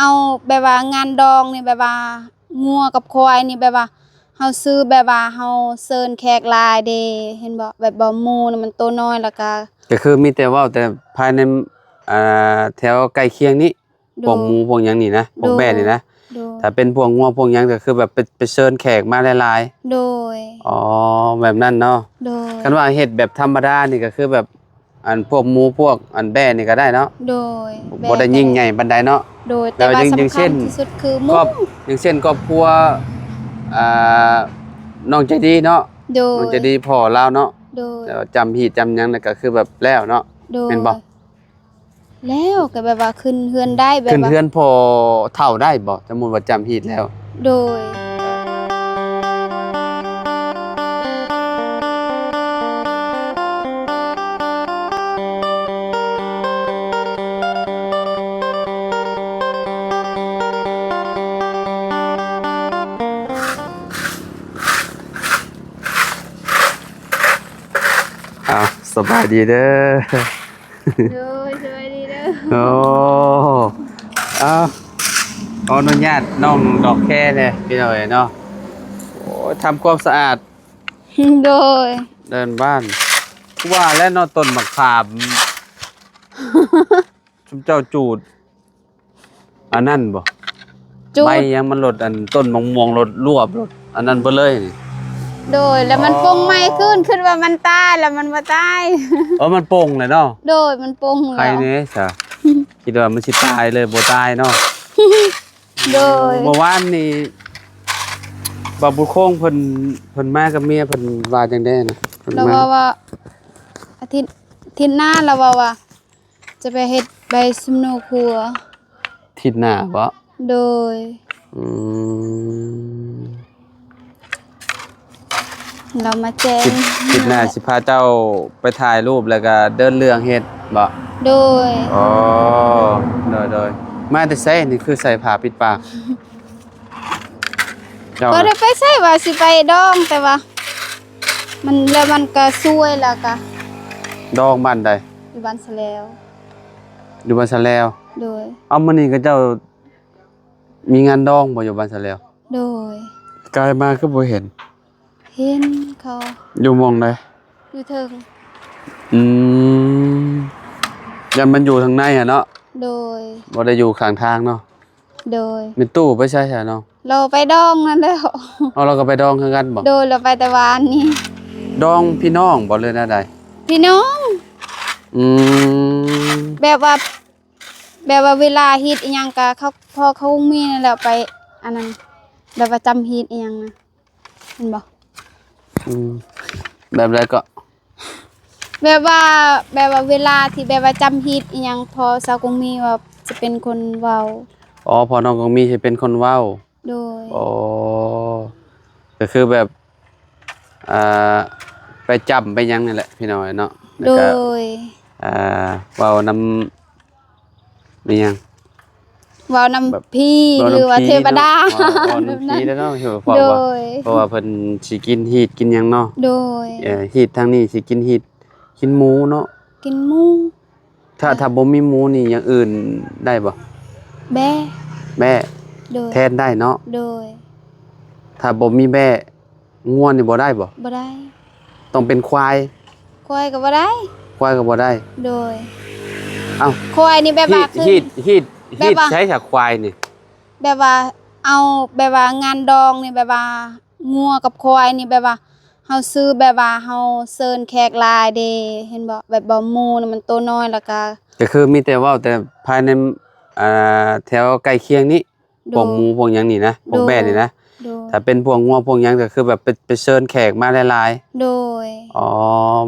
ເອົາແບບວ່າງານດອງນີ້ ແບບວ່າງົວກັບຄວາຍນີ້ ແບບວ່າເຮົາຊື້ ແບບວ່າເຮົາເຊີນແຂກຫຼາຍເດ້ ເຫັນບໍ່? ແບບວ່າໝູນະມັນໂຕນ້ອຍ ແລ້ວກະ ກໍຄືມີແຕ່ເວົ້າແຕ່ພາຍໃນ ອ່າ ແຖວໃກ້ຄຽງນີ້ ໂດຍ ພວກໝູພວກຫຍັງນີ້ນະ ພວກແບ້ນີ້ນະ ໂດຍ ໂດຍ ຖ້າເປັນພວກງົວພວກຫຍັງ ກໍຄືແບບໄປ ໄປເຊີນແຂກມາຫຼາຍໆ ໂດຍ ອໍ ແບບນັ້ນເນາະ ໂດຍ ຄັນວ່າເຮັດແບບທຳມະດານີ້ ກໍຄືແບບ ອັນພວກໝູພວກອັນແບ້ນີ້ກໍໄດ້ເນາະ ໂດຍ ບໍ່ໄດ້ຍິ່ງໃຫຍ່ປານໃດເນາະ ໂດຍ ແຕ່ວ່າຢ່າງເຊັ່ນ ຄອບ ຢ່າງເຊັ່ນຄອບຄົວ ອ່າ ນ້ອງໃຈດີເນາະ ໂດຍ ນ້ອງໃຈດີພໍ່ລາວເນາະ ໂດຍ ແລ້ວຈຳຮີດຈຳຫຍັງ ແລ້ວກໍຄືແບບແລ້ວເນາະ ໂດຍ ແມ່ນບໍ່? ແລ້ວກໍແບບວ່າຂຶ້ນເຮືອນໄດ້ ແບບວ່າ ຂຶ້ນເຮືອນພໍ່ເຖົ້າໄດ້ບໍ່? ສົມມຸດວ່າຈຳຮີດແລ້ວ ໂດຍ ອ້າວ ສະບາຍດີເດີ. ໂດຍ ສະບາຍດີເດີ. ໂອ້ ເອົາ ຂໍອະນຸຍາດນ້ອງດອກແຄແດ່ ພີ່ນ້ອງເອີຍເນາະ. ໂອ້ຍ ທຳຄວາມສະອາດ ໂດຍ ເດີ່ນບ້ານ. ຄືວ່າແລ້ວເນາະ ຕົ້ນໝາກຂາມ ຊຸມເຈົ້າຈູດ ອັນນັ້ນບໍ່? ຈູດ ໃບຫຍັງມັນລົດ ອັນຕົ້ນມະມ່ວງລົດລວບ ລົດອັນນັ້ນເບິດເລີຍນີ້. ໂດຍ ແລ້ວມັນ ອໍ ປົງໃໝ່ຄືນ ຄິດວ່າມັນຕາຍ ແລ້ວມັນບໍ່ຕາຍ. ເອີ ມັນປົງແລ້ວເນາະ. ໂດຍ ມັນປົງແລ້ວ ໄຄແດ່ຊະ ຄິດວ່າມັນຊິຕາຍເລີຍ ບໍ່ຕາຍເນາະ. ໂດຍ ເມື່ອວານນີ້ ບ່າວບຸດຄົງເພິ່ນ ເພິ່ນມາກັບເມຍ ເພິ່ນວ່າຈັ່ງໃດນະ? ເພິ່ນ ລາວ ມາ ເວົ້າວ່າ ອາທິດ ອາທິດໜ້າ ລາວເວົ້າວ່າ ຈະໄປເຮັດໃບສຳໂນຄົວ ທິດໜ້າບໍ? ໂດຍ ອືມ ລາວມາແຈ້ງ ທິດ ທິດໜ້າຊິພາເຈົ້າໄປຖ່າຍຮູບ ແລ້ວກະເດີນເລື່ອງເຮັດບໍ? ໂດຍ ອໍ ໂດຍໆ ມາແຕ່ໃສນີ້ ຄືໃສ່ຜ້າປິດປາກ? ເຈົ້າ ບໍ່ໄດ້ໄປໃສ ວ່າຊິໄປດອງ ແຕ່ວ່າມັນ ແລ້ວມັນກະສວຍ ແລ້ວກະ ດອງບ້ານໃດ? ຢູ່ບ້ານສະແລວ ຢູ່ບ້ານສະແລວ. ໂດຍ ເອົາ ມື້ນີ້ເຂົາເຈົ້າມີງານດອງບໍ່ ຢູ່ບ້ານສະແລວ? ໂດຍ ກາຍມາຄືບໍ່ເຫັນ? ເຫັນເຂົາ ຢູ່ໝ່ອງໃດ? ຢູ່ເທິງ ອືມ ຢ້ານມັນຢູ່ທາງໃນຫັ້ນເນາະ. ໂດຍ ບໍ່ໄດ້ຢູ່ຂ້າງທາງເນາະ. ໂດຍ ແມ່ຕູ້ໄປໃສຊະນ້ອງ? ລາວໄປດອງນັ້ນແຫຼ້ວ. ເອົາ ລາວກໍໄປດອງຄືກັນບໍ? ໂດຍ ລາວໄປແຕ່ວານນີ້. ດອງພີ່ນ້ອງບໍ ຫຼືແນວໃດ? ພີ່ນ້ອງ ອືມ ແບບວ່າ ແບບວ່າເວລາຮີດອີ່ຫຍັງກະ ເຂົາ ພໍ່ເຂົາມີນັ້ນແຫຼະ ໄປອັນນັ້ນ ແບບວ່າຈຳຮີດອີ່ຫຍັງນະ ແມ່ນບໍ່? ອືມ ແບບໃດເກາະ? ແບບວ່າ ແບບວ່າເວລາທີ່ແບບວ່າຈຳຮີດອີ່ຫຍັງ ພໍ່ສາວກົງມີວ່າຈະເປັນຄົນເວົ້າ. ອໍ ພໍ່ນ້ອງກົງມີຊິເປັນຄົນເວົ້າ. ໂດຍ ໂອ້ ກໍຄືແບບ ອ່າ ໄປຈຳໄປຫຍັງນີ້ແຫຼະ ພີ່ນ້ອງເນາະ. ໂດຍ ແລ້ວກໍ ອ່າ ເວົ້ານຳ ມີຫຍັງ ເວົ້ານຳ ແບບ ຜີ ເວົ້ານຳ ຫຼືວ່າ ຜີ ເທວະດາ ເນາະ ເວົ້າ ເວົ້ານຳຜີແລ້ວເນາະ ເພາະວ່າ ໂດຍ ເພິ່ນ ເພາະວ່າເພິ່ນຊິກິນຮີດກິນຫຍັງເນາະ. ໂດຍ ເອີ ຮີດທາງນີ້ຊິກິນຮີດ ກິນໝູເນາະ. ກິນໝູ ຖ້າ ໂດຍ ຖ້າບໍ່ມີໝູນີ້ ຢ່າງອື່ນໄດ້ບໍ່? ແບ້ ແບ້ ໂດຍ ແທນໄດ້ເນາະ. ໂດຍ ຖ້າບໍ່ມີແບ້ ງົວນີ້ບໍ່ໄດ້ບໍ່? ບໍ່ໄດ້ ຕ້ອງເປັນຄວາຍ. ຄວາຍກໍບໍ່ໄດ້ ຄວາຍກໍບໍ່ໄດ້. ໂດຍ ເອົ້າ ຄວາຍນີ້ແບບວ່າ ຮີດ ຮີດ ຮີດ ແບບວ່າ ໃຊ້ສາຄວາຍນີ້ ແບບວ່າ ເອົາ ແບບວ່າງານດອງນີ້ ແບບວ່າງົວກັບຄວາຍນີ້ ແບບວ່າເຮົາຊື້ ແບບວ່າເຮົາເຊີນແຂກຫຼາຍເດ້ ເຫັນບໍ່? ແບບວ່າໝູນະມັນໂຕນ້ອຍ ແລ້ວກະ ກໍຄືມີແຕ່ເວົ້າແຕ່ພາຍໃນ ອ່າ ແຖວໃກ້ຄຽງນີ້ ໂດຍ ພວກໝູພວກຫຍັງນີ້ນະ ພວກແບ້ນີ້ນະ ໂດຍ ໂດຍ ຖ້າເປັນພວກງົວພວກຫຍັງກໍຄືແບບໄປ ໄປເຊີນແຂກມາຫຼາຍໆ ໂດຍ ອໍ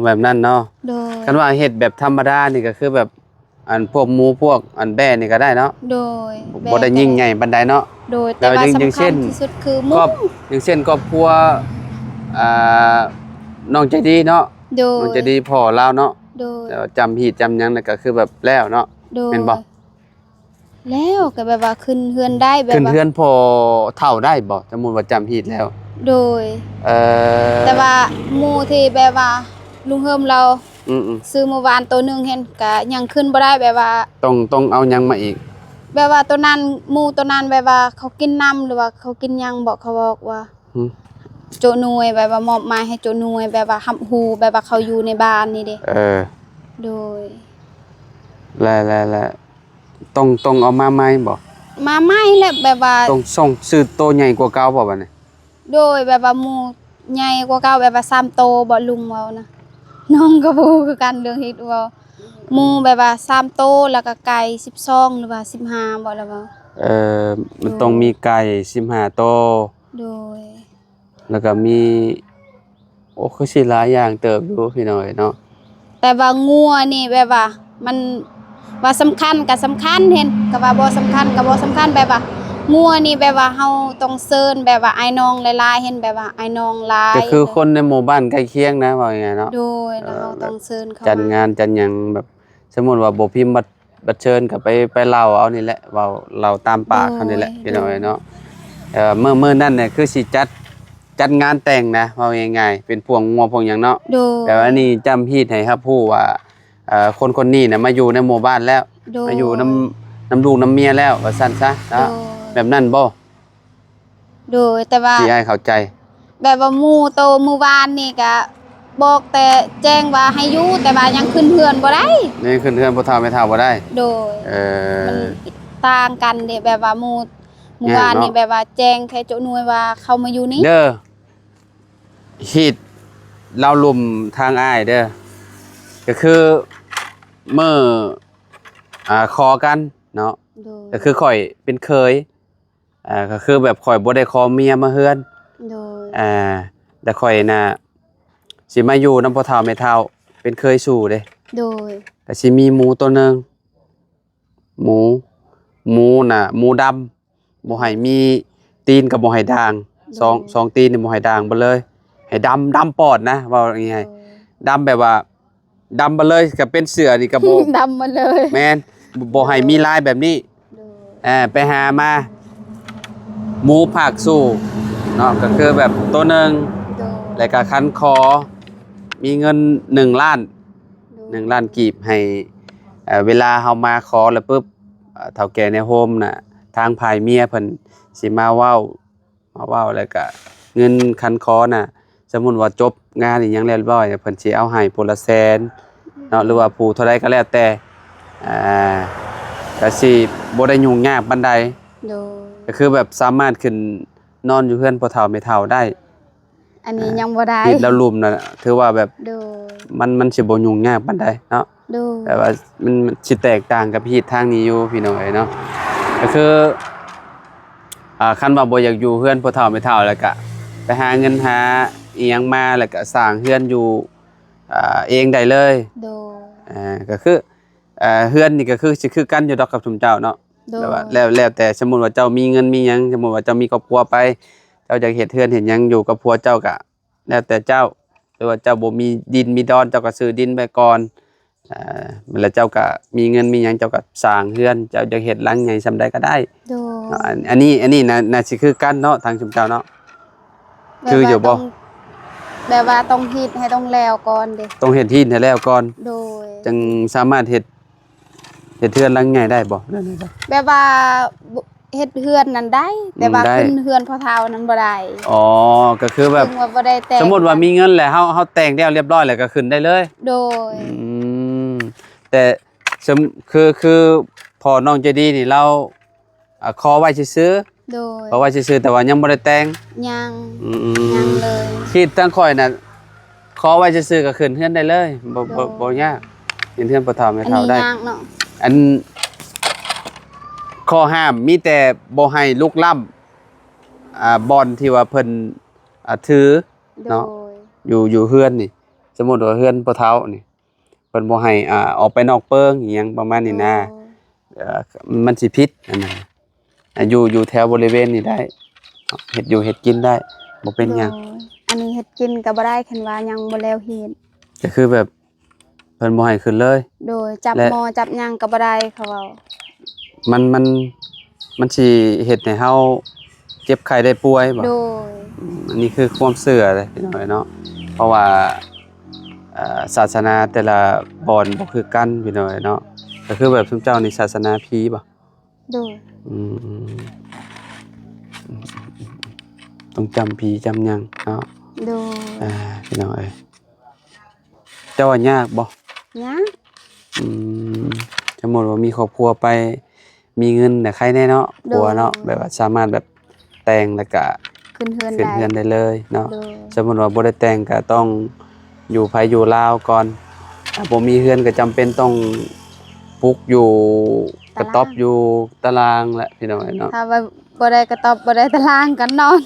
ແບບນັ້ນເນາະ ໂດຍ ຄັນວ່າເຮັດແບບທຳມະດານີ້ກໍຄືແບບ ອັນພວກໝູພວກອັນແບ້ນີ້ກໍໄດ້ເນາະ ໂດຍ ບໍ່ໄດ້ຍິ່ງໃຫຍ່ປານໃດເນາະ ໂດຍ ແຕ່ວ່າ ຢ່າງ ສຳຄັນທີ່ສຸດຄືໝູ ຄອບ ຢ່າງເຊັ່ນຄອບຄົວ ອ່າ ນ້ອງໃຈດີເນາະ ໂດຍ ນ້ອງໃຈດີພໍ່ລາວເນາະ ໂດຍ ແລ້ວຈຳຮີດຈຳຫຍັງ ແລ້ວກໍຄືແບບແລ້ວເນາະ ໂດຍ ແມ່ນບໍ່? ແລ້ວກໍແບບວ່າຂຶ້ນເຮືອນໄດ້ ແບບວ່າ ຂຶ້ນເຮືອນພໍ່ເຖົ້າໄດ້ບໍ່? ສົມມຸດວ່າຈຳຮີດແລ້ວ ໂດຍ ເອີ ແຕ່ວ່າໝູທີ່ແບບວ່າລຸງເຮີມລາວ ອືມໆ ຊື້ມື້ວານໂຕໜຶ່ງ ເຫັນກະຍັງຂຶ້ນບໍ່ໄດ້ ແບບວ່າ ຕ້ອງ ຕ້ອງເອົາຫຍັງມາອີກ? ແບບວ່າໂຕນັ້ນ ໝູ່ໂຕນັ້ນ ແບບວ່າເຂົາກິນນ້ຳ ຫຼືວ່າເຂົາກິນຫຍັງບໍ ເຂົາບອກວ່າ ຫືມ ໂຈະໜ່ວຍ ແບບວ່າມອບໝາຍໃຫ້ໂຈະໜ່ວຍ ແບບວ່າຮັບຮູ້ ແບບວ່າເຂົາຢູ່ໃນບ້ານນີ້ເດ້. ເອີ ໂດຍ ແລະ ແລະ ແລະ ຕ້ອງ ຕ້ອງເອົາມາໃໝ່ບໍ? ມາໃໝ່ແຫຼະ ແບບວ່າ ຕ້ອງ ຕ້ອງຊື້ໂຕໃຫຍ່ກວ່າເກົ່າບໍບັດນີ້? ໂດຍ ແບບວ່າໝູ່ໃຫຍ່ກວ່າເກົ່າ ແບບວ່າສາມໂຕບໍ ລຸງເວົ້ານະ ນ້ອງກໍບໍ່ຮູ້ຄືກັນເລື່ອງເຮັດເວົ້າ ໝູ່ແບບວ່າສາມໂຕ ແລ້ວກໍໄກ່ສິບສອງ ຫຼືວ່າສິບຫ້າບໍ ລະເວົ້າ. ເອີ ມັນຕ້ອງມີໄກ່ສິບຫ້າໂຕ ໂດຍ ແລ້ວກໍມີ ໂອ້ ຄືຊິຫຼາຍຢ່າງເຕີບຢູ່ພີ່ນ້ອງເອີຍເນາະ. ແຕ່ວ່າງົວນີ້ແບບວ່າ ມັນວ່າສຳຄັນກໍສຳຄັນ ເຫັນ ກໍວ່າບໍ່ສຳຄັນກໍບໍ່ສຳຄັນ ແບບວ່າງົວນີ້ແບບວ່າເຮົາຕ້ອງເຊີນແບບວ່າອ້າຍນ້ອງຫຼາຍໆ ເຫັນ ແບບວ່າອ້າຍນ້ອງຫຼາຍ ກໍຄືຄົນໃນໝູ່ບ້ານໃກ້ຄຽງນະ ເວົ້າງ່າຍໆເນາະ. ໂດຍ ແລ້ວເຮົາຕ້ອງເຊີນເຂົາ ຈັດງານຈັດຫຍັງແບບ ສົມມຸດວ່າບໍ່ພິມບັດ ບັດເຊີນກໍໄປ ໄປເລົ່າເອົານີ້ແຫຼະ ເວົ້າເລົ່າຕາມປາກເຂົານີ້ແຫຼະ ໂດຍ ພີ່ນ້ອງເອີຍເນາະ. ເອີ ມື້ ມື້ນັ້ນນີ້ຄືຊິຈັດ ຈັດງານແຕ່ງນະ ເວົ້າງ່າຍໆ ເປັນພວງງົວພວງຫຍັງເນາະ. ໂດຍ ແຕ່ວ່ານີ້ຈ້ຳຮີດໃຫ້ຮັບຮູ້ວ່າ ເອີ ຄົນຄົນນີ້ນະມາຢູ່ໃນໝູ່ບ້ານແລ້ວ ໂດຍ ມາຢູ່ນຳ ນຳລູກນຳເມຍແລ້ວ ວ່າຊັ້ນຊະເນາະ. ໂດຍ ແບບນັ້ນບໍ? ໂດຍ ແຕ່ວ່າ ທີ່ອ້າຍເຂົ້າໃຈ ແບບວ່າໝູ່ໂຕມື້ວານນີ້ກະບອກແຕ່ແຈ້ງວ່າໃຫ້ຢູ່ ແຕ່ວ່າຍັງຂຶ້ນເຮືອນບໍ່ໄດ້ ຍັງຂຶ້ນເຮືອນພໍ່ເຖົ້າແມ່ເຖົ້າບໍ່ໄດ້. ໂດຍ ເອີ ມັນຕ່າງກັນເດ້ ແບບວ່າໝູ່ ມື້ວານນີ້ ຍາກເນາະ ແບບວ່າແຈ້ງແຄ່ໂຈະໜ່ວຍວ່າເຂົ້າມາຢູ່ນີ້ເດີ. ຮີດເລົ່າລຸ່ມທາງອ້າຍເດີ ກໍຄືມື້ ອ່າ ຂໍກັນເນາະ ໂດຍ ກໍຄືຂ້ອຍເປັນເຂີຍ ອ່າ ກໍຄືແບບຂ້ອຍບໍ່ໄດ້ຂໍເມຍມາເຮືອນ ໂດຍ ອ່າ ແຕ່ຂ້ອຍນະຊິມາຢູ່ນຳພໍ່ເຖົ້າແມ່ເຖົ້າ ເປັນເຂີຍສູ່ເດ້ ໂດຍ ກໍຊິມີໝູໂຕໜຶ່ງ ໝູ ໝູນະ ໝູດຳ ບໍ່ໃຫ້ມີຕີນກໍບໍ່ໃຫ້ດ່າງ ໂດຍ ສອງ ສອງຕີນນີ້ບໍ່ໃຫ້ດ່າງເບິດເລີຍ ໃຫ້ດຳ ດຳປອດນະ ເວົ້າງ່າຍໆ ໂດຍ ດຳແບບວ່າ ດຳມາເລີຍ ກໍເປັນເສືອນີ້ກໍບໍ່ ດຳມາເລີຍ ແມ່ນ ບໍ່ໃຫ້ມີລາຍແບບນີ້ ໂດຍ ເອີ ໄປຫາມາ ໝູພາກສູ່ເນາະ ກໍຄືແບບໂຕໜຶ່ງ ໂດຍ ແລ້ວກໍຂັນຂໍ ມີເງິນໜຶ່ງລ້ານ ໂດຍ ໜຶ່ງລ້ານກີບ ໃຫ້ ເອີ ເວລາເຮົາມາຂໍແລ້ວປຶບ ເອີ ເຖົ້າແກ່ໃນໂຮມນະ ທາງຝ່າຍເມຍເພິ່ນຊິມາເວົ້າ ມາເວົ້າ ແລ້ວກະເງິນຄັນຄໍນະ ສົມມຸດວ່າຈົບງານອີ່ຫຍັງລຽບຮ້ອຍ ເພິ່ນຊິເອົາໃຫ້ຜູ້ລະແສນເນາະ ຫຼືວ່າຜູ້ເທົ່າໃດກໍແລ້ວແຕ່ ອ່າ ກະຊິບໍ່ໄດ້ຫຍຸ້ງຍາກປານໃດ ໂດຍ ກໍຄືແບບສາມາດຂຶ້ນນອນຢູ່ເຮືອນພໍ່ເຖົ້າແມ່ເຖົ້າໄດ້. ອັນນີ້ ອ່າ ຍັງບໍ່ໄດ້ ຮີດລາວລຸ່ມນະ ຖືວ່າແບບ ໂດຍ ມັນ ມັນຊິບໍ່ຫຍຸ້ງຍາກປານໃດເນາະ ໂດຍ ແຕ່ວ່າມັນ ມັນຊິແຕກຕ່າງກັບຮີດທາງນີ້ຢູ່ ພີ່ນ້ອງເອີຍເນາະ ກໍຄື ອ່າ ຄັນວ່າບໍ່ຢາກຢູ່ເຮືອນພໍ່ເຖົ້າແມ່ເຖົ້າ ແລ້ວກະໄປຫາເງິນຫາອີ່ຫຍັງມາ ແລ້ວກະສ້າງເຮືອນຢູ່ ອ່າ ເອງໄດ້ເລີຍ ໂດຍ ອ່າ ກໍຄື ເຮືອນນີ້ກໍຄືຊິຄືກັນຢູ່ດອກກັບຊຸມເຈົ້າເນາະ ໂດຍ ແຕ່ວ່າແລ້ວ ແລ້ວແຕ່ ສົມມຸດວ່າເຈົ້າມີເງິນມີຫຍັງ ສົມມຸດວ່າເຈົ້າມີຄອບຄົວໄປ ເຈົ້າຢາກເຮັດເຮືອນເຮັດຫຍັງຢູ່ກັບຜົວເຈົ້າ ກໍແລ້ວແຕ່ເຈົ້າ ຫຼືວ່າເຈົ້າບໍ່ມີດິນມີດອນ ເຈົ້າກໍຊື້ດິນໄວ້ກ່ອນ ເອີ ແລ້ວເຈົ້າກໍມີເງິນມີຫຍັງ ເຈົ້າກໍສ້າງເຮືອນ ເຈົ້າຢາກເຮັດຫຼັງໃຫຍ່ສ່ຳໃດກໍໄດ້ ໂດຍ ເນາະ ອັນ ອັນນີ້ ອັນນີ້ໜ້າ ໜ້າຊິຄືກັນເນາະ ທາງຊຸມເຈົ້າເນາະ ຄືຢູ່ບໍ່? ແບບວ່າຕ້ອງ ແບບວ່າຕ້ອງເຮັດໃຫ້ຕ້ອງແລ້ວກ່ອນເດ້ ຕ້ອງເຮັດຫີນໃຫ້ແລ້ວກ່ອນ ໂດຍ ຈຶ່ງສາມາດເຮັດ ເຮັດເຮືອນຫຼັງໃຫຍ່ໄດ້ບໍ່? ແບບວ່າເຮັດເຮືອນນັ້ນໄດ້ ແຕ່ວ່າ ອືມ ໄດ້ ຂຶ້ນເຮືອນພໍ່ເຖົ້ານັ້ນບໍ່ໄດ້ ອໍ ກໍຄືແບບ ເຖິງວ່າບໍ່ໄດ້ແຕ່ງ ສົມມຸດວ່າມີເງິນແລ້ວ ເຮົາ ເຮົາແຕ່ງແລ້ວລຽບຮ້ອຍແລ້ວກໍຂຶ້ນໄດ້ເລີຍ ໂດຍ ອືມ ແຕ່ ເຊິ່ງ ຄື ຄືພໍ່ນ້ອງໃຈດີນີ້ລາວ ອ່າ ຂໍໄວ້ຊື່ໆ ໂດຍ ຂໍໄວ້ຊື່ໆ ແຕ່ວ່າຍັງບໍ່ໄດ້ແຕ່ງ ຍັງ ອືມ ຍັງເລີຍ ຄິດທາງຂ້ອຍນະ ຂໍໄວ້ຊື່ໆ ກໍຂຶ້ນເຮືອນໄດ້ເລີຍ ບໍ່ ໂດຍ ບໍ່ ບໍ່ຍາກ ເປັນເຮືອນພໍ່ເຖົ້າແມ່ເຖົ້າໄດ້ ອັນນີ້ຍາກເນາະ ອັນ ຂໍ້ຫ້າມມີແຕ່ບໍ່ໃຫ້ລຸກລ້ຳ ອ່າ ບ່ອນທີ່ວ່າເພິ່ນ ອ່າ ຖືເນາະ ໂດຍ ຢູ່ ຢູ່ເຮືອນນີ້ ສົມມຸດວ່າເຮືອນພໍ່ເຖົ້ານີ້ ເພິ່ນບໍ່ໃຫ້ ອ່າ ອອກໄປນອກເປິງອີ່ຫຍັງປະມານນີ້ນະ ໂດຍ ເອີ ມັນຊິຜິດອັນນັ້ນ ອ່າ ຢູ່ ຢູ່ແຖວບໍລິເວນນີ້ໄດ້ ເຮັດຢູ່ເຮັດກິນໄດ້ ບໍ່ເປັນຫຍັງ ໂດຍ ອັນນີ້ເຮັດກິນກໍບໍ່ໄດ້ ຄັນວ່າຍັງບໍ່ແລ້ວເຮັດ ກໍຄືແບບເພິ່ນບໍ່ໃຫ້ຂຶ້ນເລີຍ ໂດຍ ຈັບ ແລະ ໝໍ້ຈັບຫຍັງກໍບໍ່ໄດ້ ເຂົາເວົ້າ ມັນ ມັນ ມັນຊິເຮັດໃຫ້ເຮົາເຈັບໄຂ້ໄດ້ປ່ວຍບໍ? ໂດຍ ອືມ ອັນນີ້ຄືຄວາມເຊື່ອເດ້ພີ່ນ້ອງເອີຍເນາະ ເພາະວ່າ ເອີ ສາສະໜາແຕ່ລະບ່ອນບໍ່ຄືກັນພີ່ນ້ອງເອີຍເນາະ ກໍຄືແບບຊຸມເຈົ້ານີ້ສາສະໜາຜີບໍ? ໂດຍ ອືມ ຕ້ອງຈຳຜີຈຳຫຍັງເນາະ ໂດຍ ອ່າ ພີ່ນ້ອງເອີຍ ເຈົ້າວ່າຍາກບໍ່? ຍາກ ອືມ ສົມມຸດວ່າມີຄອບຄົວໄປ ມີເງິນນະໄຄແດ່ເນາະ ໂດຍ ຜົວເນາະ ແບບວ່າສາມາດແບບແຕ່ງແລ້ວກະຂຶ້ນເຮືອນ ຂຶ້ນເຮືອນໄດ້ເລີຍເນາະ ໂດຍ ສົມມຸດວ່າບໍ່ໄດ້ແຕ່ງກະຕ້ອງຢູ່ໃຜຢູ່ລາວກ່ອນ ຖ້າບໍ່ມີເຮືອນກະຈຳເປັນຕ້ອງປຸກຢູ່ ຕະລາງ ກະຕ໊ອບຢູ່ຕະລາງແຫຼະ ພີ່ນ້ອງເອີຍເນາະ ຖ້າວ່າບໍ່ໄດ້ກະຕ໊ອບ ບໍ່ໄດ້ຕະລາງກະນອນ.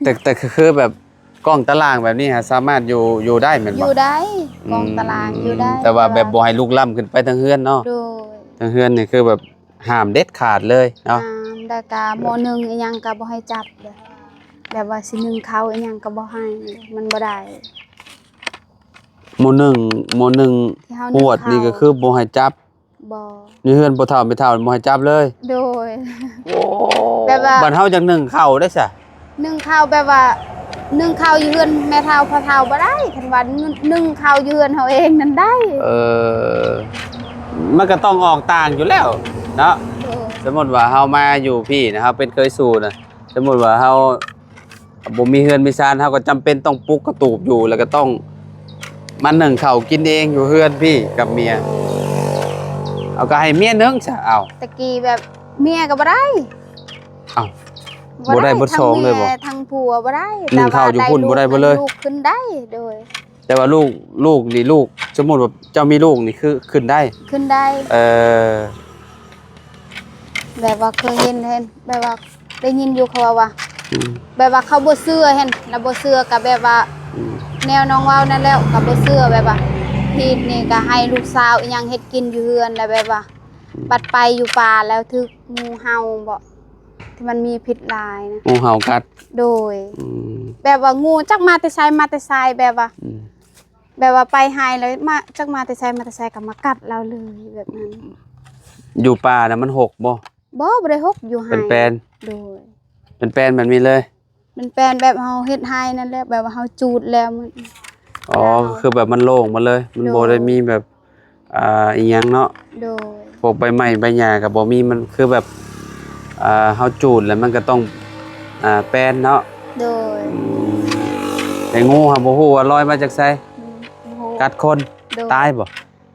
ແຕ່ ແຕ່ຄືແບບກ້ອງຕາລ່າງແບບນີ້ຫາສາມາດຢູ່ ຢູ່ໄດ້ແມ່ນບໍ່? ຢູ່ໄດ້ ອືມ ກ້ອງຕາລ່າງຢູ່ໄດ້ ແຕ່ວ່າແບບ ແຕ່ວ່າ ບໍ່ໃຫ້ລຸກລ້ຳຂຶ້ນໄປທາງເຮືອນເນາະ ໂດຍ ທາງເຮືອນນີ້ຄືແບບຫ້າມເດັດຂາດເລີຍເນາະ ຫ້າມ ແລ້ວກະ ແບບ ໝໍ້ໜຶ່ງອີ່ຫຍັງກະບໍ່ໃຫ້ຈັບເດ້ ແບບວ່າຊິໜຶ້ງເຂົ້າອີ່ຫຍັງກະບໍ່ໃຫ້ ມັນບໍ່ໄດ້ ໝໍ້ໜຶ່ງ ໝໍ້ໜຶ່ງ ທີ່ເຮົາໜຶ້ງເຂົ້າ ຫວດນີ້ກະຄືບໍ່ໃຫ້ຈັບ ບໍ່ ໃນເຮືອນພໍ່ເຖົ້າແມ່ເຖົ້າບໍ່ໃຫ້ຈັບເລີຍ ໂດຍ ໂອ້ ແບບວ່າ ບັດເຮົາຢາກໜຶ້ງເຂົ້າໄດ້ຊະ ໜຶ້ງເຂົ້າແບບວ່າ ໜຶ້ງເຂົ້າຢູ່ເຮືອນແມ່ເຖົ້າພໍ່ເຖົ້າບໍ່ໄດ້ ຄັນວ່າໜຶ້ງເຂົ້າຢູ່ເຮືອນເຮົາເອງນັ້ນໄດ້ ເອີ ມັນກະຕ້ອງອອກຕ່າງຢູ່ແລ້ວເນາະ ໂດຍ ສົມມຸດວ່າເຮົາມາຢູ່ພີ້ນະ ເຮົາເປັນເຂີຍສູ່ນະ ສົມມຸດວ່າເຮົາ ບໍ່ມີເຮືອນມີຊານ ເຮົາກໍຈຳເປັນຕ້ອງປຸກກະຕູບຢູ່ ແລ້ວກໍຕ້ອງມາໜຶ້ງເຂົ້າກິນເອງຢູ່ເຮືອນພີ້ກັບເມຍ ເອົາ ກໍໃຫ້ເມຍໜຶ້ງຊະ ເອົາ ແຕ່ກີ້ແບບເມຍກໍບໍ່ໄດ້ ເອົ້າ ບໍ່ໄດ້ ບໍ່ໄດ້ເບິດສອງເລີຍບໍ່? ທັງເມຍທັງຜົວບໍ່ໄດ້ ໜຶ້ງເຂົ້າຢູ່ພຸ້ນບໍ່ໄດ້ເບິດເລີຍ ແຕ່ວ່າໄດ້ລູກຂຶ້ນໄດ້ ໂດຍ ແຕ່ວ່າລູກ ລູກນີ້ ລູກ ສົມມຸດວ່າເຈົ້າມີລູກນີ້ຄືຂຶ້ນໄດ້ ຂຶ້ນໄດ້ ເອີ ແບບວ່າເຄີຍເຫັນ ເຫັນ ແບບວ່າໄດ້ຍິນຢູ່ເຂົາເວົ້າວ່າ ອືມ ແບບວ່າເຂົາບໍ່ເຊື່ອ ເຫັນລະບໍ່ເຊື່ອ ກະແບບວ່າ ອືມ ແນວນ້ອງເວົ້ານັ້ນແຫຼະ ກະບໍ່ເຊື່ອ ແບບວ່າພີ້ນີ້ກະໃຫ້ລູກສາວອີ່ຫຍັງເຮັດກິນຢູ່ເຮືອນ ລະແບບວ່າ ອືມ ບັດໄປຢູ່ປ່າແລ້ວຖືກງູເຫົ່າບໍ ທີ່ມັນມີພິດຫຼາຍນະ ງູເຫົ່າກັດ ໂດຍ ອືມ ແບບວ່າງູຈັກມາແຕ່ໃສ ມາແຕ່ໃສ ແບບວ່າ ອືມ ແບບວ່າໄປໄຮ່ແລ້ວມາ ຈັກມາແຕ່ໃສ ມາແຕ່ໃສກໍມາກັດລາວເລີຍແບບນັ້ນ ຢູ່ປ່ານະມັນຮົກບໍ່? ບໍ່ ບໍ່ໄດ້ຮົກ ຢູ່ໄຮ່ ເປັນແປນ ໂດຍ ເປັນແປນແບບນີ້ເລີຍ ເປັນແປນແບບເຮົາເຮັດໄຮ່ນັ້ນແຫຼະ ແບບວ່າເຮົາຈູດແລ້ວມັນ ອໍ ຄືແບບມັນໂລ່ງໝົດເລີຍ ມັນ ໂດຍ ບໍ່ໄດ້ມີແບບ ອ່າ ອີ່ຫຍັງເນາະ ໂດຍ ພວກໃບໄມ້ໃບຫຍ້າກໍບໍ່ມີ ມັນຄືແບບ ອ່າ ເຮົາຈູດແລ້ວມັນກໍຕ້ອງ ອ່າ ແປນເນາະ ໂດຍ ອືມ ແຕ່ງູຫາບໍ່ຮູ້ວ່າລອຍມາຈາກໃສ ອືມ ບໍ່ຮູ້ ກັດຄົນ ໂດຍ ຕາຍບໍ່?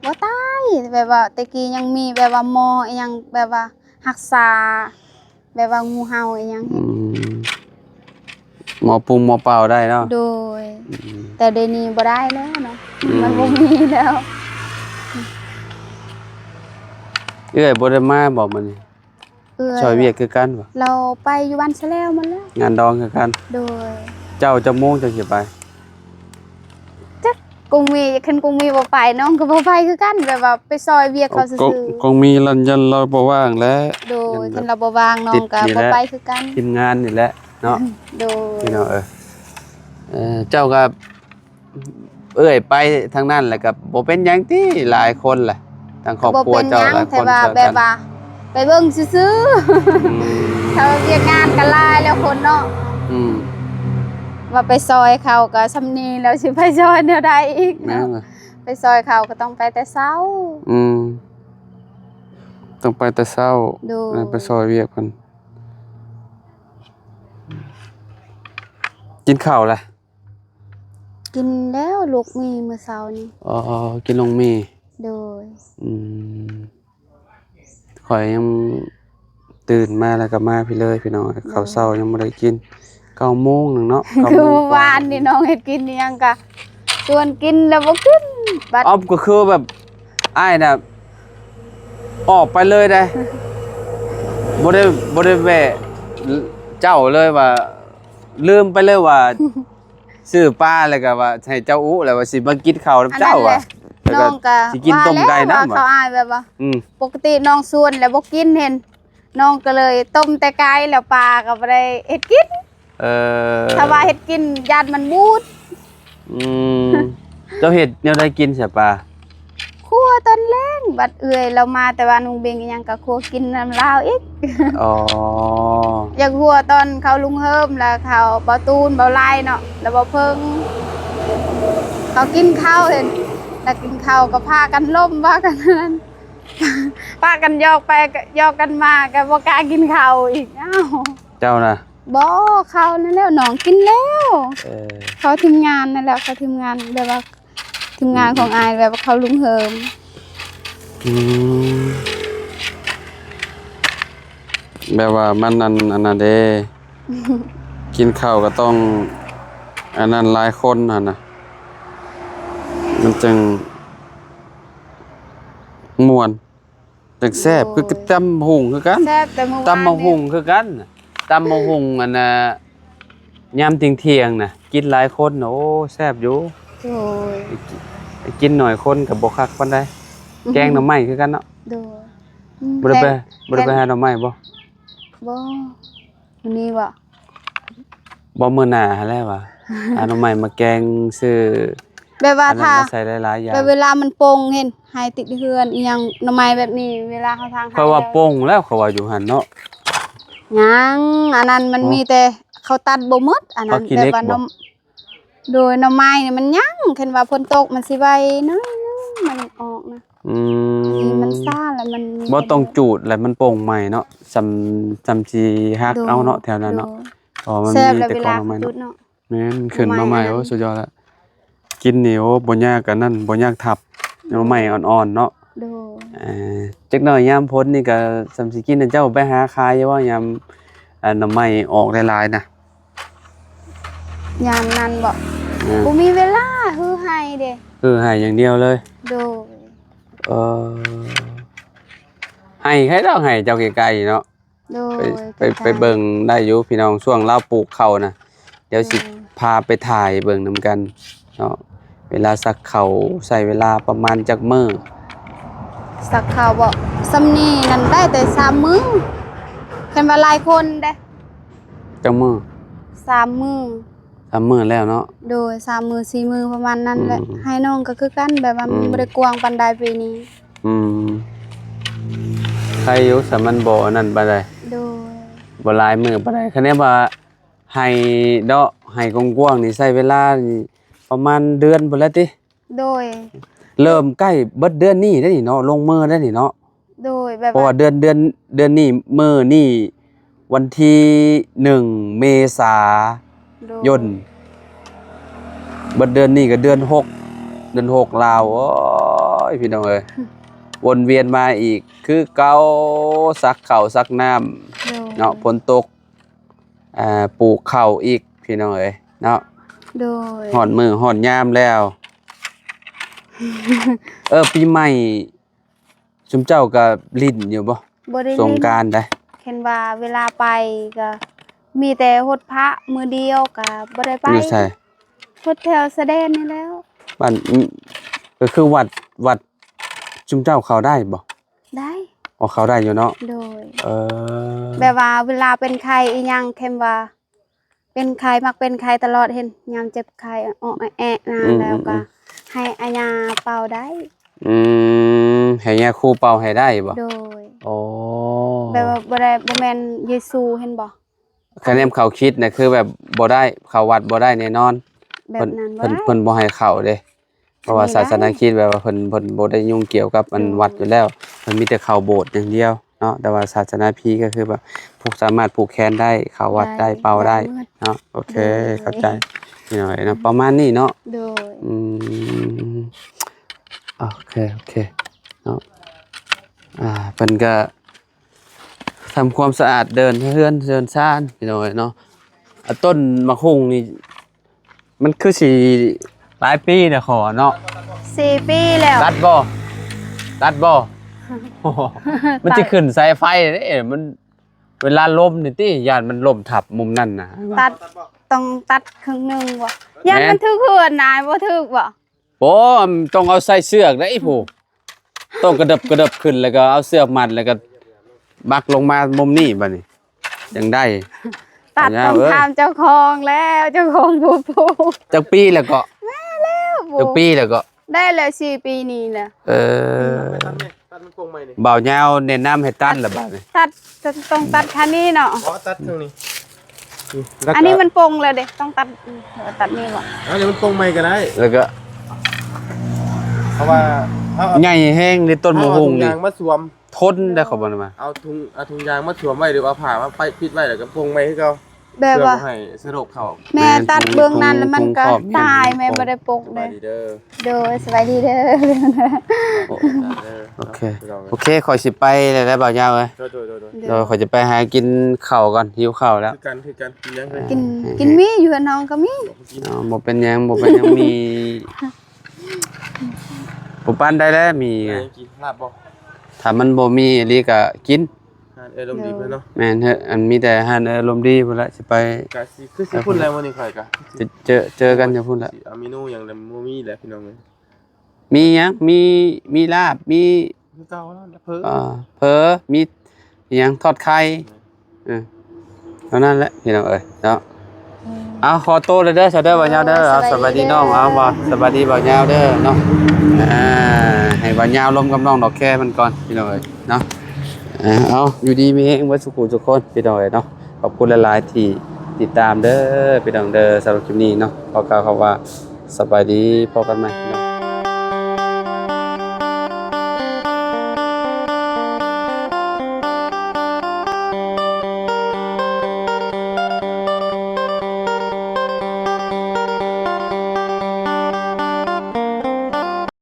ບໍ່ຕາຍ ແບບວ່າແຕ່ກີ້ຍັງມີແບບວ່າໝໍອີ່ຫຍັງ ແບບວ່າຮັກສາ ແບບວ່າງູເຫົ່າອີ່ຫຍັງ ອືມ ໝໍປຸງໝໍເປົ່າໄດ້ເນາະ ໂດຍ ອືມ ແຕ່ດຽວນີ້ບໍ່ໄດ້ແລ້ວເນາະ ອືມ ມັນບໍ່ມີແລ້ວ ເອື້ອຍບໍ່ໄດ້ມາບໍ່ມື້ນີ້? ເອື້ອຍ ຊ່ອຍວຽກຄືກັນບໍ່? ລາວໄປຢູ່ບ້ານຊະແລ້ວໝົດແລ້ວ ງານດອງຄືກັນ ໂດຍ ເຈົ້າຈັກໂມງຈັ່ງຊິໄປ? ຈັກ ກົງມີ ຄັນກົງມີບໍ່ໄປ ນ້ອງກໍບໍ່ໄປຄືກັນ ແບບວ່າໄປຊ່ອຍວຽກເຂົາຊື່ໆ ກົງມີ ລະ ຢ້ານລາວບໍ່ວ່າງແຫຼະ ໂດຍ ຄັນລາວບໍ່ວ່າງ ນ້ອງກໍບໍ່ໄປຄືກັນ ທີມງານນີ້ແຫຼະເນາະ ໂດຍ ພີ່ນ້ອງເອີຍ ເອີ ເຈົ້າກໍ ເອື້ອຍໄປທາງນັ້ນແຫຼະ ກໍບໍ່ເປັນຫຍັງຕິ ຫຼາຍຄົນແຫຼະ ທາງຄອບຄົວເຈົ້າຫຼາຍຄົນ ແຕ່ວ່າແບບວ່າໄປເບິ່ງຊື່ໆ ອືມ ຖ້າວ່າວຽກງານກໍຫຼາຍແລ້ວຄົນເນາະ ອືມ ວ່າໄປຊ່ອຍເຂົາກໍຊ່ຳນີ້ແລ້ວ ຊິໄປຊ່ອຍແນວໃດອີກເນາະ ແມ່ນແຫຼະ ໄປຊ່ອຍເຂົາກໍຕ້ອງໄປແຕ່ເຊົ້າ ອືມ ຕ້ອງໄປແຕ່ເຊົ້າ ໂດຍ ໄປຊ່ອຍວຽກເພິ່ນ ກິນເຂົ້າລະ? ກິນແລ້ວ ລູກໝີ່ມື້ເຊົ້ານີ້ ອໍ ກິນລູກໝີ່ ໂດຍ ອືມ ຂ້ອຍຍັງຕື່ນມາແລ້ວກໍມາພີ້ເລີຍ ພີ່ນ້ອງ ເຂົ້າເຊົ້າຍັງບໍ່ໄດ້ກິນ ເກົ້າໂມງໜຶ່ງເນາະ ເກົ້າໂມງ ຄືວານນີ້ນ້ອງເຮັດກິນອີ່ຫຍັງກະຊວນກິນແລ້ວບໍ່ກິນ ບັດ ອອບ ກໍຄືແບບອ້າຍນະອອກໄປເລີຍເດ້ ບໍ່ໄດ້ ບໍ່ໄດ້ແວະເຈົ້າເລີຍວ່າ ລືມໄປເລີຍວ່າ ຊື້ປາແລ້ວກໍວ່າໃຫ້ເຈົ້າອຸແລ້ວວ່າຊິມາກິນເຂົ້ານຳເຈົ້າວ່າ ແລ້ວກໍຊິກິນຕົ້ມໄກ່ນຳວ່າ ເຂົາອາຍແບບວ່າ ອືມ ປົກກະຕິນ້ອງຊວນແລ້ວບໍ່ກິນ ເຫັນ ນ້ອງກໍເລີຍຕົ້ມແຕ່ໄກ່ ແລ້ວປາກໍບໍ່ໄດ້ເຮັດກິນ ເອີ ຖ້າວ່າເຮັດກິນຢ້ານມັນບູດ ອືມ ເຈົ້າເຮັດແນວໃດກິນຊະປາ? ຄົວຕອນແລງ ບັດເອື້ອຍລາວມາແຕ່ວ່ານຸ່ງເບັງອີ່ຫຍັງກໍຄົວກິນນຳລາວອີກ ອໍ ຢາກຄົວຕອນເຂົ້າລຸງເຮີມ ແລ້ວເຂົ້າເບົາຕູນ ເບົາໄລເນາະ ແລ້ວເບົາເຜິ້ງ ເຂົາກິນເຂົ້າ ເຫັນ ແລ້ວກິນເຂົ້າກໍພາກັນລົມວ່າກັນນັ້ນ ປະກັນຫຍອກໄປ ກໍຫຍອກກັນມາ ກໍບໍ່ກ້າກິນເຂົ້າອີກ. ອ້າວ ເຈົ້ານະ? ບໍ່ ເຂົ້ານັ້ນແຫຼະ ນ້ອງກິນແລ້ວ. ເອີ ເຂົ້າທີມງານນັ້ນແຫຼະ ເຂົ້າທີມງານ ແບບວ່າ ທີມງານຂອງອ້າຍ ແບບວ່າເຂົ້າລຸງເຮີມ. ອືມ ແບບວ່າມັນອັນ ອັນນັ້ນເດ້ ກິນເຂົ້າກໍຕ້ອງອັນນັ້ນຫຼາຍຄົນຫັ້ນນະ ມັນຈຶ່ງມ່ວນ ຈັ່ງແຊບ. ໂດຍ ຄືຕຳບັກຫຸ່ງຄືກັນ ແຊບ ແຕ່ມື້ວານ ຕຳບັກຫຸ່ງຄືກັນ ຕຳບັກຫຸ່ງອັນນ່າ ຍາມທ່ຽງໆນະ ກິນຫຼາຍຄົນນະ ໂອ້ ແຊບຢູ່. ໂດຍ ໄປກິນໜ້ອຍຄົນກໍບໍ່ຄັກປານໃດ. ອືຮຶ ແກງໜໍ່ໄມ້ຄືກັນເນາະ. ໂດຍ ອືມ ບໍ່ໄດ້ໄປ ແກງ ບໍ່ໄດ້ໄປຫາໜໍ່ໄມ້ບໍ່? ບໍ່ ມື້ນີ້ບໍ່? ບໍ່ ມື້ໜ້າຫັ້ນແຫຼະວ່າ ຫາໜໍ່ໄມ້ມາແກງ ຊື້ ແບບວ່າ ອັນນັ້ນ ຖ້າ ມາໃສ່ຫຼາຍໆຢ່າງ ແບບເວລາມັນປົ່ງ ເຫັນໃຫ້ຕິດເຮືອນອີ່ຫຍັງ ໜໍ່ໄມ້ແບບນີ້ ເວລາເຮົາທາງ ຂ້ອຍວ່າ ໄຮ່ແລ້ວ ປົ່ງແລ້ວ ຂ້ອຍວ່າຢູ່ຫັ້ນເນາະ. ຍັງ ອັນນັ້ນມັນ ໂອ້ ມີແຕ່ເຂົາຕັດບໍ່ໝົດ ອັນນັ້ນ ເຂົາຂີ້ເຫຼັກ ແບບວ່າ ບໍ່? ໜໍ່ ໂດຍ ໜໍ່ໄມ້ນີ້ມັນຍັງ ຄັນວ່າຝົນຕົກມັນຊິໄວໜ້ອຍໜຶ່ງ ມັນອອກນະ. ອືມ ມັນຊ້າ ແລ້ວມັນມີ ບໍ່ ຕ້ອງຈູດ ແລ້ວມັນປົ່ງໃໝ່ເນາະ ຊ່ຳ ຊ່ຳຊິຫັກ ໂດຍ ເອົາເນາະ ແຖວນັ້ນເນາະ. ໂດຍ ອໍ ມັນ ແຊບ ມີແຕ່ ແລ້ວເວລາຂອງໜໍ່ໄມ້ເນາະ ຂະຈຸດເນາະ. ແມ່ນ ຂຶ້ນໜໍ່ໄມ້ ໂອ້ ສຸດຍອດລະ ກິນນີ້ ໂອ້ ບໍ່ຍາກ ອັນນັ້ນ ບໍ່ຍາກທັບ ໂດຍ ໜໍ່ໄມ້ອ່ອນໆເນາະ. ໂດຍ ເອີ ຈັກໜ້ອຍຍາມຝົນນີ້ກໍຊ່ຳຊິກິນ. ເຈົ້າໄປຫາຂາຍຢູ່ບໍ່ ຍາມ ອັນ ໜໍ່ໄມ້ອອກຫຼາຍໆນະ? ຍາມນັ້ນບໍ? ເອີ ບໍ່ມີເວລາ ຮືໄຮ່ເດ້ ຮືໄຮ່ຢ່າງດຽວເລີຍ. ໂດຍ ເອີ ໄຮ່ໃຜດອກ ໄຮ່ເຈົ້າໃກ້ໆເນາະ. ໂດຍ ໄປ ໄປ ໄປເບິ່ງໄດ້ຢູ່ພີ່ນ້ອງ ຊ່ວງລາວປູກເຂົ້ານະ ດຽວຊິ ໂດຍ ພາໄປຖ່າຍເບິ່ງນຳກັນເນາະ. ເວລາສັກເຂົ້າໃຊ້ເວລາປະມານຈັກມື້? ສັກເຂົ້າບໍ? ຊ່ຳນີ້ນັ້ນໄດ້ແຕ່ສາມມື້ ຄັນວ່າຫຼາຍຄົນເດ້. ຈັກມື້? ສາມມື້. ສາມມື້ແລ້ວເນາະ. ໂດຍ ສາມມື້ສີ່ມື້ປະມານນັ້ນແຫຼະ. ອືມ ໄຮ່ນ້ອງກໍຄືກັນ ແບບວ່າມັນ ອືມ ບໍ່ໄດ້ກວ້າງປານໃດປີນີ້. ອືມ ໄຄຢູ່ ສະມັນບໍ່ອັນນັ້ນປານໃດ. ໂດຍ ບໍ່ຫຼາຍມື້ປານໃດ. ຄັນແມ່ນວ່າໄຮ່ເນາະ ໄຮ່ກວ້າງໆນີ້ ໃຊ້ເວລານີ້ປະມານເດືອນພຸ້ນແຫຼະຕິ. ໂດຍ ເລີ່ມໃກ້ເບິດເດືອນນີ້ເດ້ນີ້ເນາະ ລົງມືເດ້ນີ້ເນາະ. ໂດຍ ແບບ ເພາະວ່າ ວ່າເດືອນ ເດືອນ ເດືອນນີ້ ມື້ນີ້ວັນທີໜຶ່ງເມສາ ໂດຍ ຍົນ ເບິດເດືອນນີ້ກໍເດືອນຫົກ ເດືອນຫົກລາວ. ໂອ້ຍ ພີ່ນ້ອງເອີຍ ວົນວຽນມາອີກຄືເກົ່າ ສັກເຂົ້າສັກນ້ຳ ໂດຍ ເນາະ ຝົນຕົກ ອ່າ ປູກເຂົ້າອີກ ພີ່ນ້ອງເອີຍເນາະ. ໂດຍ ຮອດມື້ຮອດຍາມແລ້ວ. ເອີ ປີໃໝ່ ຊຸມເຈົ້າກໍຫຼິ້ນຢູ່ບໍ່? ບໍ່ໄດ້ຫຼິ້ນ ສົງການໃດ. ເຫັນວ່າເວລາໄປກໍມີແຕ່ຫົດພະມື້ດຽວ ກໍບໍ່ໄດ້ໄປ. ຢູ່ໃສ? ຫົດແຖວຊາຍແດນນີ້ແຫຼ້ວ. ບ້ານ ອືມ ກໍຄືວັດ ວັດ ຊຸມເຈົ້າເຂົ້າໄດ້ບໍ່? ໄດ້. ອໍ ເຂົ້າໄດ້ຢູ່ເນາະ. ໂດຍ ເອີ ແບບວ່າເວລາເປັນໄຂ້ອີ່ຫຍັງ ເຫັນວ່າ ເປັນໄຂ້ ມັກເປັນໄຂ້ຕະຫຼອດ ເຫັນຍາມເຈັບໄຂ້ ອອກແອະໆນາ ອືມ ແລ້ວກໍ ອືມ ໃຫ້ອາຍ່າເປົ່າໄດ້. ອືມ ໃຫ້ຍາຄູເປົ່າໃຫ້ໄດ້ບໍ່? ໂດຍ ໂອ້ ແບບວ່າບໍ່ໄດ້ ບໍ່ແມ່ນເຢຊູ ເຫັນບໍ່? ຄະແນນເຂົາຄິດນະ ຄືແບບບໍ່ໄດ້ ເຂົ້າວັດບໍ່ໄດ້ແນ່ນອນ. ແບບນັ້ນ ເພິ່ນ ເພິ່ນ ເພິ່ນບໍ່ໃຫ້ເຂົ້າເດ້. ເພາະວ່າສາສະໜາຄຣິດແບບວ່າເພິ່ນ ເພິ່ນບໍ່ໄດ້ຫຍຸ້ງກ່ຽວກັບອັນ ໂດຍ ວັດຢູ່ແລ້ວ ເພິ່ນມີແຕ່ເຂົ້າໂບດຢ່າງດຽວເນາະ. ແຕ່ວ່າສາສະໜາພີກໍຄືແບບຜູກ ສາມາດຜູກແຂນໄດ້ ເຂົ້າວັດໄດ້ ໄດ້ ເປົ່າໄດ້ ໄດ້ໝົດເນາະ. ໂອເຄ ໂດຍ ເຂົ້າໃຈ ພີ່ນ້ອງເອີຍເນາະ ປະມານນີ້ເນາະ. ໂດຍ ອືມ ໂອເຄ ໂອເຄເນາະ. ອ່າ ເພິ່ນກໍ ທຳຄວາມສະອາດເດີ່ນເຮືອນເດີ່ນຊານ ພີ່ນ້ອງເອີຍເນາະ. ອາ ຕົ້ນໝາກຫຸ່ງນີ້ ມັນຄືຊິຫຼາຍປີແລ້ວ ຂໍເນາະ. ສີ່ປີແລ້ວ. ຕັດບໍ່? ຕັດບໍ່? ມັນຊິຂຶ້ນສາຍໄຟເດ້ ມັນ ເວລາລົມນີ້ຕິ ຢ້ານມັນລົ້ມທັບມຸມນັ້ນນະ. ຕັດ ຕ້ອງຕັດເຄິ່ງໜຶ່ງບໍ່? ຢ້ານມັນຖືກເຮືອນນາຍ ບໍ່ຖືກບໍ່? ບໍ່ ຕ້ອງເອົາໃສ່ເຊືອກໄດ໋ ອືມ ຜູ້ ຕ້ອງກະເດີບກະເດີບຂຶ້ນ ແລ້ວກໍເອົາເຊືອກມັດ ແລ້ວກໍບັກລົງມາມຸມນີ້ ບາດນີ້ຈັ່ງໄດ້. ຕັດ ເອົາຍາວ ຕ້ອງ ເອີຍ ຖາມເຈົ້າຂອງແລ້ວ ເຈົ້າຂອງຜູ້ປູກ. ຈັກປີແລ້ວເກາະ? ແມ່ນແລ້ວ ຈັກປີແລ້ວເກາະ? ໄດ້ແລ້ວ ສີ່ປີນີ້ແຫຼະ. ເອີ ຕັດມັນໂປ່ງໃໝ່ນີ້ ບ່າວຍາວແນະນຳໃຫ້ຕັດລະບາດນີ້. ຕັດ ຕ້ອງຕັດຂ້າງນີ້ເນາະ. ອໍ ຕັດຂ້າງນີ້ ອືມ ອັນນີ້ມັນໂປ່ງແລ້ວເດ້ ຕ້ອງຕັດ ອືມ ຕັດນີ້ບໍ່? ອັນນີ້ມັນໂປ່ງໃໝ່ກໍໄດ້ ແລ້ວກໍ ເພາະວ່າ ເຮົາເອົາ ໃຫຍ່ແຮງເດ້ຕົ້ນໝາກຫຸ່ງນີ້ ເຮົາເອົາຖົງຢາງມາສວມ ທົນໄດ້ ເຂົາບອກນະວ່າ ເອົາຖົງ ເອົາຖົງຢາງມາສວມໄວ້ ຫຼືວ່າຜ້າມາໃສ່ປິດໄວ້ ແລ້ວກໍປົງໃໝຄືເກົ່າ ແບບວ່າ ເພື່ອບໍ່ໃຫ້ສະໂລກເຂົ້າ. ແມ່ນ ຕັດເບື້ອງນັ້ນແລ້ວມັນກໍຕາຍ ແມ່ນບໍ່ໄດ້ປົກເດ້. ສະບາຍດີເດີ ໂດຍ ສະບາຍດີເດີ. ໂອເຄ ໂອເຄ ຂ້ອຍຊິໄປແລ້ວ ບ່າວຍາວເອີຍ. ໂດຍ ໂດຍ ໂດຍ ໂດຍ ໂດຍ ຂ້ອຍຈະໄປຫາກິນເຂົ້າກ່ອນ ຫິວເຂົ້າແລ້ວ. ຄືກັນ ຄືກັນ ກິນຫຍັງເອີຍ? ກິນ ເອີ ກິນໝີ່ຢູ່ເຮືອນນ້ອງກໍມີ. ອໍ ບໍ່ເປັນຫຍັງ ບໍ່ເປັນຫຍັງ ໝີ່ ບໍ່ປານໃດແຫຼະ ໝີ່ ກິນລາບບໍ່? ຖ້າມັນບໍ່ມີອີ່ຫຼີກໍກິນ ຮ້ານເອື້ອຍລົມດີເພິ່ນເນາະ. ແມ່ນເອີຍ ອັນມີແຕ່ຮ້ານເອື້ອຍລົມດີພຸ້ນລະ ຊິໄປ ກະຊິ ຄືຊິພຸ້ນແລ້ວມື້ນີ້ຂ້ອຍກະ ຊິເຈີ ເຈີກັນຢູ່ພຸ້ນລະ. ຊິເອົາເມນູຫຍັງລະບໍ່ມີແຫຼະພີ່ນ້ອງເອີຍ. ມີຫຍັງ? ມີ ມີລາບ ມີ ຄືເກົ່າລະ ເຝີ ເອີ ເຝີ ມີຫຍັງ ທອດໄຂ່ ເອີ ເທົ່ານັ້ນແຫຼະພີ່ນ້ອງເອີຍເນາະ. ເອົາ ຂໍໂຕແລ້ວເດີ ສະເດີ ບ່າວຍາວເດີ. ເອົາ ສະບາຍດີນ້ອງ ເອົາ ສະບາຍດີບ່າວຍາວເດີເນາະ. ອ່າ ໃຫ້ບ່າວຍາວລົມກັບນ້ອງດອກແຄມັນກ່ອນພີ່ນ້ອງເອີຍເນາະ. ອ່າ ເອົາ ຢູ່ດີມີແຮງເບິດສູ່ຜູ້ສູ່ຄົນພີ່ນ້ອງເອີຍເນາະ. ຂອບຄຸນຫຼາຍໆທີ່ຕິດຕາມເດີພີ່ນ້ອງເດີ. ສຳລັບຄລິບນີ້ເນາະ ຂໍກ່າວຄຳວ່າສະບາຍດີ ພົບກັນໃໝ່.